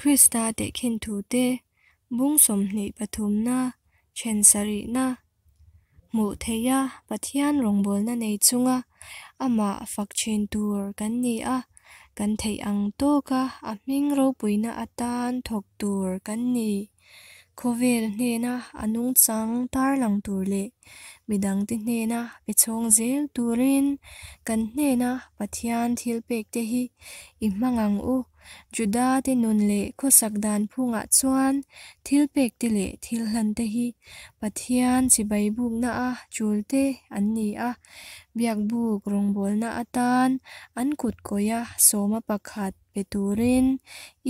Krista tehkhin thute bung 20 pathumna then sarihna hmuh theiha Pathian rawngbawlna nei chunga amah fak thin tur kan ni a, kan theih ang tawka a hming ropuina atan thawk tur kan ni. Khawvel hnena a nungchang tarlang tur leh midangte hnena pe chhawng zel turin kan hnena Pathian thilpekte hi i hmang ang u. Judate nun leh khawsak dan phungah chuan thilpekte leh thilhlante hi Pathian chibai bukna-a tulte an ni a, biakbuk rawngbawlna atan an kut kawia sawma pakhat pe turin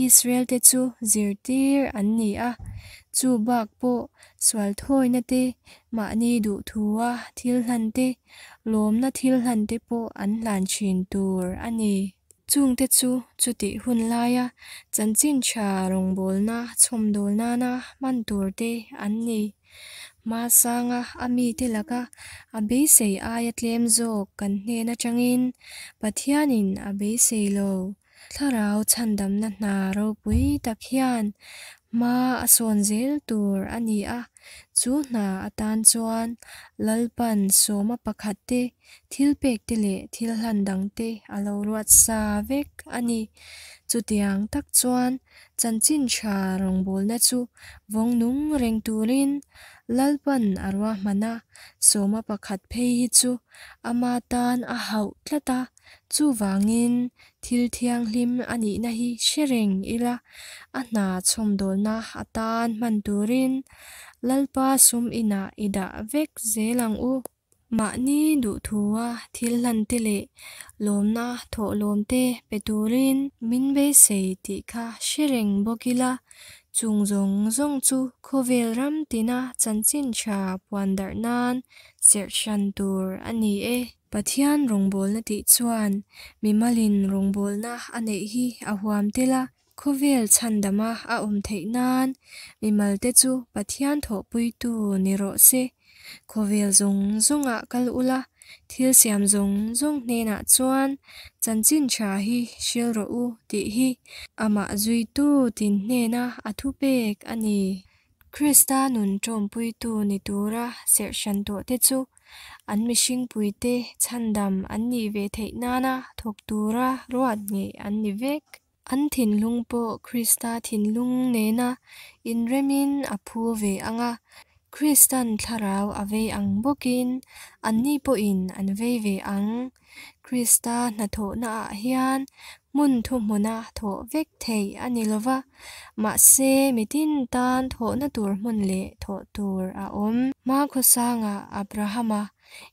Israel-te chu zirtir an ni a. Chu bak pawh sual thawina te, mahni duhthua thil hlan te, lawmna thil hlan te pawh an hlan thin tur a ni. Chungte chu chutih hun laia chanchin tha rawngbawlna chhawmdawl nana hman tur te an ni. Hmasanga a mite laka a beisei aia tlem zawk kan hnen atangin Pathianin a beisei lo. Thlarau chhandamna hna ropui tak hian hma a sawn zel tur a ni a, chu hna atan chuan Lalpan sawma pakhat te, thilpek te leh thil hlan dang te a lo ruat sa vek a ni. Chutiang tak chuan chanchin tha rawngbawlna chu vawng nung reng turin Lalpan a ruahman a, sawma pakhat phei hi chu ama tan a hauh tlat a, chuvangin thil thianghlim a nihna hi hre reng ila, a hna chhawmdawlna atan hman turin Lalpa sum inah i dah vek zel ang u. Mahni duhthua thil hlante leh lawmna thawhlawmte pe turin min beisei tih kha hre reng bawk ila, chung zawng zawng chu khawvel ram tina chanchin tha puan darh nan serh hran tur a ni e. Pathian rawngbawlna tih chuan mimalin rawngbawlna a neih hi a huam tel a, khawvel chhandama a awm theih nan mimalte chu Pathian thawhpuitu ni rawh se. Khawvel zawng zawngah kal ula, thil siam zawng zawng hnenah chuan chanchin tha hi hrilh rawh u tih hi amah zuitu tin hnena a thupek a ni. Krista nun tawmpuitu ni tura serh hran tawhte chu an mihringpuite chhandam an nih ve theih nana thawk tura ruat ngei an ni vek. An thinlung pawh Krista thinlung nena inremin a phu ve ang a, Kristan thlarau a vei ang bawkin anni pawhin an vei ve ang. Krista hnathawhnaah hian hmun thuhmuna thawh vek theih a ni lo va, mahse mitin tan thawhna tur hmun leh thawh tur a awm. Hmakhawsanga Abrahama,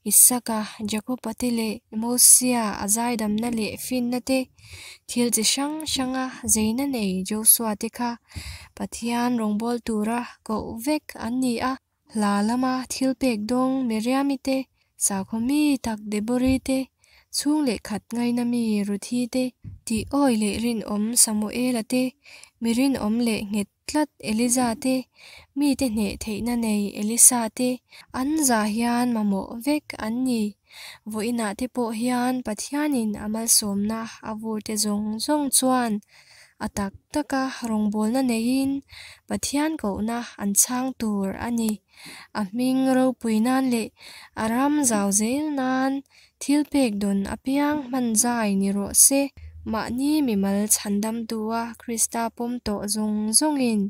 Isaka, Jakoba te leh Mosia a zaidamna leh finna te, thil chi hrang hranga zeina nei Josua te kha Pathian rawngbâwl tura koh vek an ni a. Hla lama thil pek dawng Miriami te, sakhaw mi tak Debori te, chhung leh khat ngaina mi Ruthi te, tih awi leh rinawm Samuela te, mi rinawm leh nghet tlat Eliza te, mite hneh theihna nei Elisa te, an zah hian mamawh vek an ni. Vawiinah te pawh hian Pathianin a malsawmna a vurte zawng zawng chuan a tak taka rawngbawlna neiin Pathian kohna an chhang tur a ni. A hming ropui nan leh a ram zau zel nan thil pek dawn apiang hman zai ni rawh se. Mahni mimal chhandamtua Krista pawm tawh zawng zawngin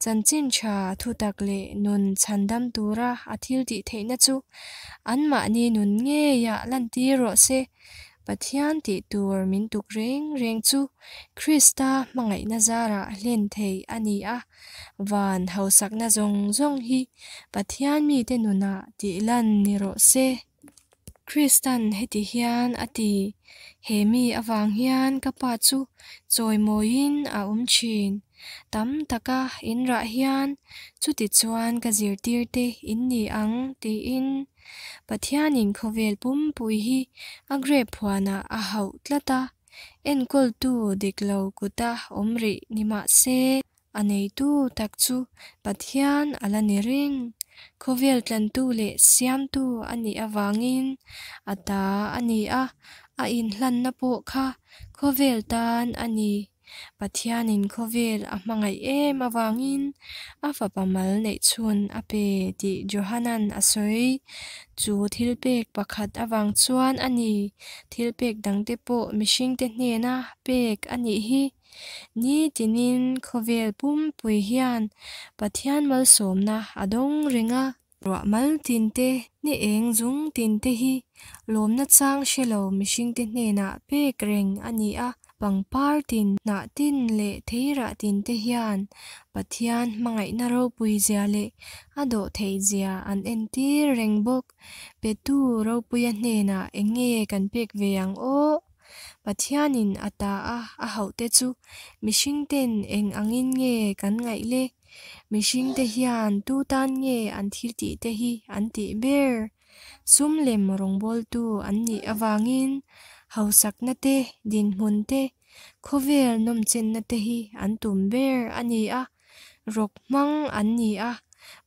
chanchin tha thutak leh nun chhandam tura a thil tih theihna chu anmahni nun ngeiah lantir rawh se. Pathian tih tur min tuk reng reng chu Krista hmangaihna zarah hlen thei a ni a, van hausakna zawng zawng hi Pathian mite nunah tih lan ni rawh se. Kristan heti hian a ti, He mi avang hian ka Pa chu chawimawiin a awm thin. Tam taka in rah hian chutichuan ka zirtirte in ni ang, tiin. Pathianin khawvel pumpui hi a grape huanah a hauh tlat a, enkawltu dik lo kuta awm rih ni mah se, a neitu tak chu Pathian a la ni reng. Khawvel tlantu leh siamtu a nih avangin a ta a ni a, a inhlanna pawh kha khawvel tan a ni. Pathianin khawvel a hmangaih em avangin a Fapa mal neih chhun a pe tih Johanan a sawi. Chu thilpek pakhat avang chuan a ni thilpek dangte pawh mihringte hnena pek a nih hi. Ni tinin khawvel pumpui hian Pathian malsawmna a dawng reng a. Ruah mal tinte, ni eng zung tinte hi lawmna chang hre lo mihringte hnenah pek reng a ni a. Pangpar tin, hnah tin leh theirah tinte hian Pathian hmangaihna ropui zia leh a dawhtheih zia an entir reng bawk. Petu ropuia hnenah eng nge kan pek ve ang aw? Pathianin a ta a a hauhte chu mihringten eng angin nge kan ngaih le? Mihringte hian tu tan nge an thiltihte hi an tih ber? Sum lem rawngbawltu an nih avangin hausakna te, dinhmun te, khawvel nawmchenna te hi an tum ber a ni a, rawk hmang an ni a,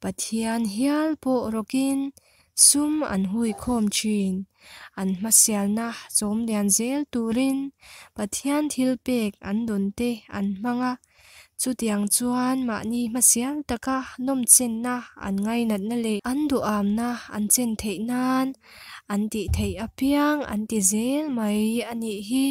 Pathian hial pawh rawkin sum an huikhawm thin. An hmasialna chawm lian zel turin Pathian thilpek an dawnte an hmang a, Chutiang chuan mahni hmasial taka nawmchenna an ngainatna leh an duhamna an chen theih nan an tih theih apiang an ti zel mai a nih hi.